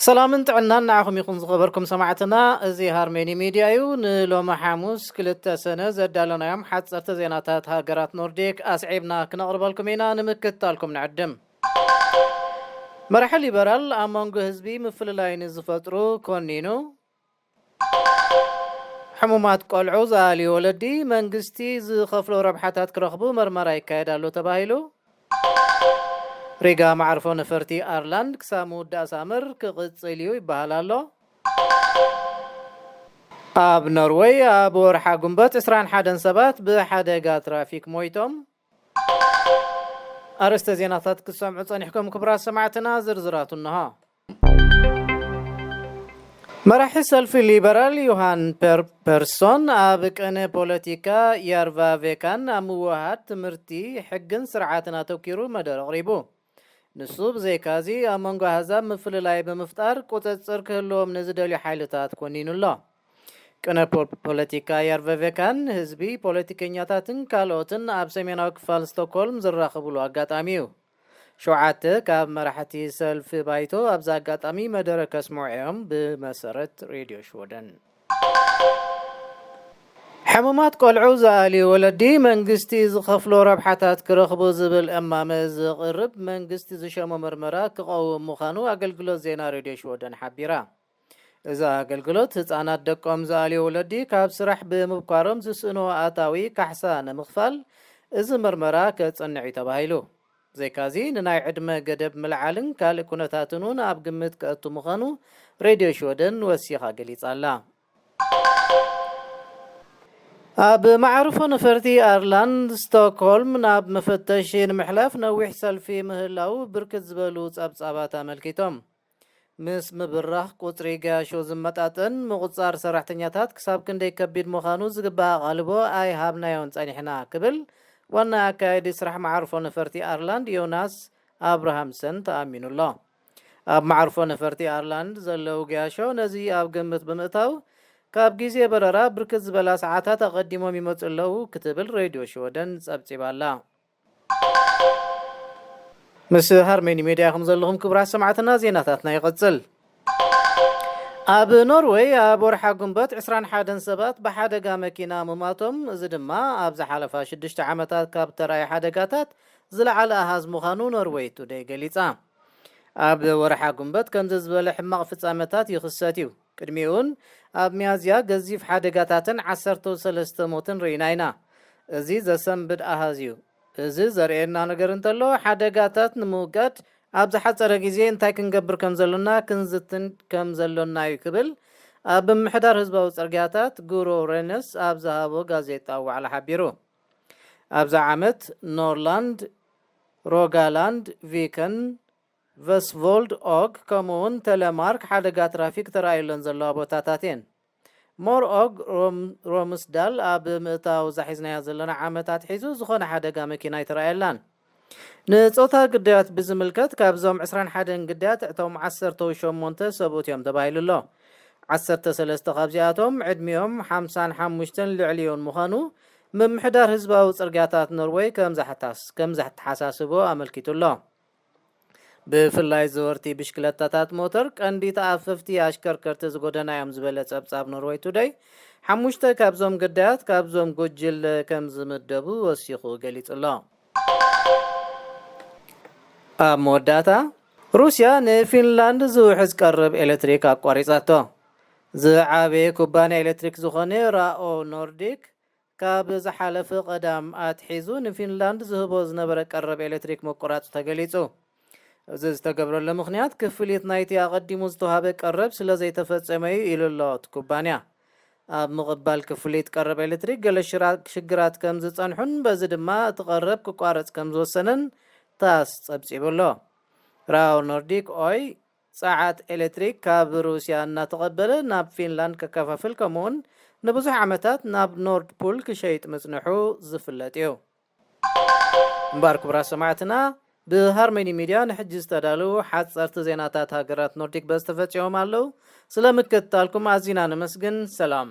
ሰላምን ጥዕናን ንዓኹም ይኹን ዝኸበርኩም ሰማዕትና። እዚ ሃርሜኒ ሚድያ እዩ። ንሎሚ ሓሙስ ክልተ ሰነ ዘዳለናዮም ሓፀርቲ ዜናታት ሃገራት ኖርዲክ ኣስዒብና ክነቕርበልኩም ኢና። ንምክትታልኩም ንዕድም። መራሒ ሊበራል ኣብ መንጎ ህዝቢ ምፍልላይ ንዝፈጥሩ ኮኒኑ። ሕሙማት ቆልዑ ዝኣልዩ ወለዲ መንግስቲ ዝኸፍሎ ረብሓታት ክረኽቡ መርመራ ይካየድ ኣሎ ተባሂሉ። ሪጋ መዓርፎ ነፈርቲ ኣርላንድ ክሳብ ምውዳእ ሳመር ክቕጽል እዩ ይበሃል ኣሎ። ኣብ ኖርወይ ኣብ ወርሓ ጉንበት ዕስራን ሓደን ሰባት ብሓደጋ ትራፊክ ሞይቶም። ኣርእስተ ዜናታት ክትሰምዑ ጸኒሕኩም ክቡራት ሰማዕትና፣ ዝርዝራቱ እንሆ። መራሒ ሰልፊ ሊበራል ዮሃን ፐር-፣ ፐርሶን ኣብ ቅነ ፖለቲካ ያርቫ ቬካን ኣብ ምውሃድ ትምህርቲ፣ ሕግን ስርዓትን ኣተኪሩ መደረ ኣቕሪቡ። ንሱ ብዘይካዚ ኣብ መንጎ ኣህዛብ ምፍልላይ ብምፍጣር ቁጽጽር ክህልዎም ንዝደልዩ ሓይልታት ኮኒኑ ኣሎ። ቅነ ፖ-፣ ፖለቲካ ያርቨ ቬካን ህዝቢ፣ ፖለቲከኛታትን ካልኦትን ኣብ ሰሜናዊ ክፋል ስቶክሆልም ዝራኸብሉ ኣጋጣሚ እዩ። ሸውዓተ ካብ መራሕቲ ሰልፊ ባይቶ ኣብዚ ኣጋጣሚ መደረ ከስምዑ እዮም፣ ብመሰረት ሬድዮ ሽወደን። ሕሙማት ቆልዑ ዝኣልዩ ወለዲ መንግስቲ ዝኸፍሎ ረብሓታት ክረኽቡ ዝብል እማመ ዝቕርብ መንግስቲ ዝሸሞ መርመራ ክቐውም ምዃኑ ኣገልግሎት ዜና ሬድዮ ሽወደን ሓቢራ። እዚ ኣገልግሎት ህጻናት ደቆም ዝኣልዩ ወለዲ ካብ ስራሕ ብምብኳሮም ዝስእንዎ ኣታዊ ካሕሳ ንምኽፋል እዚ መርመራ ከጽንዕ እዩ ተባሂሉ። ብዘይካዚ ንናይ ዕድመ ገደብ ምልዓልን ካልእ ኩነታትን እውን ኣብ ግምት ከእቱ ምዃኑ ሬድዮ ሽወደን ወሲኻ ገሊጻ ኣላ። ኣብ መዓርፎ ነፈርቲ ኣርላንድ ስቶክሆልም ናብ መፈተሺ ንምሕላፍ ነዊሕ ሰልፊ ምህላው ብርክት ዝበሉ ጸብጻባት ኣመልኪቶም። ምስ ምብራኽ ቁጽሪ ገያሾ ዝመጣጠን ምቑጻር ሰራሕተኛታት ክሳብ ክንደይ ከቢድ ምዃኑ ዝግባእ ኣቓልቦ ኣይሃብናዮን ጸኒሕና ክብል ዋና ኣካያዲ ስራሕ መዓርፎ ነፈርቲ ኣርላንድ ዮናስ ኣብርሃምሰን ተኣሚኑ ኣሎ። ኣብ መዓርፎ ነፈርቲ ኣርላንድ ዘለዉ ገያሾ ነዚ ኣብ ግምት ብምእታው ካብ ግዜ በረራ ብርክት ዝበላ ሰዓታት ኣቐዲሞም ይመጹ ኣለዉ ክትብል ሬድዮ ሽወደን ጸብጺባ ኣላ። ምስ ሃርሜኒ ሜድያ ኢኹም ዘለኹም ክቡራት ሰማዕትና፣ ዜናታትና ይቕጽል። ኣብ ኖርወይ ኣብ ወርሓ ጉንበት ዕስራን ሓደን ሰባት ብሓደጋ መኪና ምማቶም፣ እዚ ድማ ኣብ ዝሓለፋ ሽዱሽተ ዓመታት ካብ ተራእየ ሓደጋታት ዝለዓለ ኣሃዝ ምዃኑ ኖርወይ ቱደይ ገሊጻ። ኣብ ወርሓ ጉንበት ከምዚ ዝበለ ሕማቕ ፍጻመታት ይኽሰት እዩ። ቅድሚኡ እውን ኣብ ሚያዝያ ገዚፍ ሓደጋታትን ዓሰርተ ሰለስተ ሞትን ርኢና ኢና። እዚ ዘሰንብድ ኣሃዝ እዩ። እዚ ዘርእየና ነገር እንተሎ፣ ሓደጋታት ንምውጋድ ኣብ ዝሓጸረ ግዜ እንታይ ክንገብር ከም ዘሎና ክንዝትን ከም ዘሎና እዩ ክብል ኣብ ምምሕዳር ህዝባዊ ጽርግያታት ጉሮ ሬነስ ኣብ ዝሃቦ ጋዜጣዊ ዋዕላ ሓቢሩ። ኣብዚ ዓመት ኖርላንድ፣ ሮጋላንድ ቪከን፣ ቨስቮልድ ኦግ ከምኡውን ተለማርክ ሓደጋ ትራፊክ ተራእዩለን ዘለዋ ቦታታት እየን። ሞር ኦግ ሮም-፣ ሮምስዳል ኣብ ምእታው ዛሒዝናዮ ዘለና ዓመት ኣትሒዙ ዝኾነ ሓደጋ መኪና ኣይተራእየላን። ንጾታ ግዳያት ብዝምልከት ካብዞም ዕስራን ሓደን ግዳያት እቶም ዓሰርተ ሸሞንተ ሰብኡት እዮም ተባሂሉ ኣሎ። ዓሰርተ ሰለስተ ካብዚኣቶም ዕድሚኦም ሓምሳን ሓሙሽተን ልዕሊኡን ምዃኑ ምምሕዳር ህዝባዊ ጽርግያታት ኖርወይ ከም ዘሕታስ-፣ ከም ዘተሓሳስቦ ኣመልኪቱ ኣሎ። ብፍላይ ዘወርቲ ብሽክለታታት ሞተር ቀንዲ ተኣፈፍቲ ኣሽከርከርቲ ዝጎደና እዮም ዝበለ ጸብጻብ ኖርወይ ቱደይ፣ ሓሙሽተ ካብዞም ግዳያት ካብዞም ጉጅለ ከም ዝምደቡ ወሲኹ ገሊጹ ኣሎ። ኣብ መወዳእታ፣ ሩስያ ንፊንላንድ ዝውሕዝ ቀረብ ኤሌክትሪክ ኣቋሪጻቶ። ዝዓበየ ኩባንያ ኤሌክትሪክ ዝኾነ ራኦ ኖርዲክ፣ ካብ ዝሓለፈ ቀዳም ኣትሒዙ ንፊንላንድ ዝህቦ ዝነበረ ቀረብ ኤሌክትሪክ ምቁራጹ ተገሊጹ። እዚ ዝተገብረሉ ምኽንያት፣ ክፍሊት ናይቲ ኣቐዲሙ ዝተዋህበ ቀረብ ስለ ዘይተፈጸመ እዩ ኢሉ ኣሎ እቲ ኩባንያ። ኣብ ምቕባል ክፍሊት ቀረብ ኤሌክትሪክ ገለ ሽራ-፣ ሽግራት ከም ዝጸንሑን በዚ ድማ እቲ ቀረብ ክቋረጽ ከም ዝወሰነን ታስ ጸብጺቡ ኣሎ። ራኦ ኖርዲክ ኦይ ጸዓት ኤሌክትሪክ ካብ ሩስያ እናተቐበለ ናብ ፊንላንድ ከከፋፍል፣ ከምኡውን ንብዙሕ ዓመታት ናብ ኖርድ ፑል ክሸይጥ ምጽንሑ ዝፍለጥ እዩ። እምበኣር ክቡራት ሰማዕትና፣ ብሃርመኒ ሚድያ ንሕጂ ዝተዳለዉ ሓጸርቲ ዜናታት ሃገራት ኖርዲክ በዚ ተፈጺሞም ኣለዉ። ስለ ምክትታልኩም ኣዚና ነመስግን። ሰላም።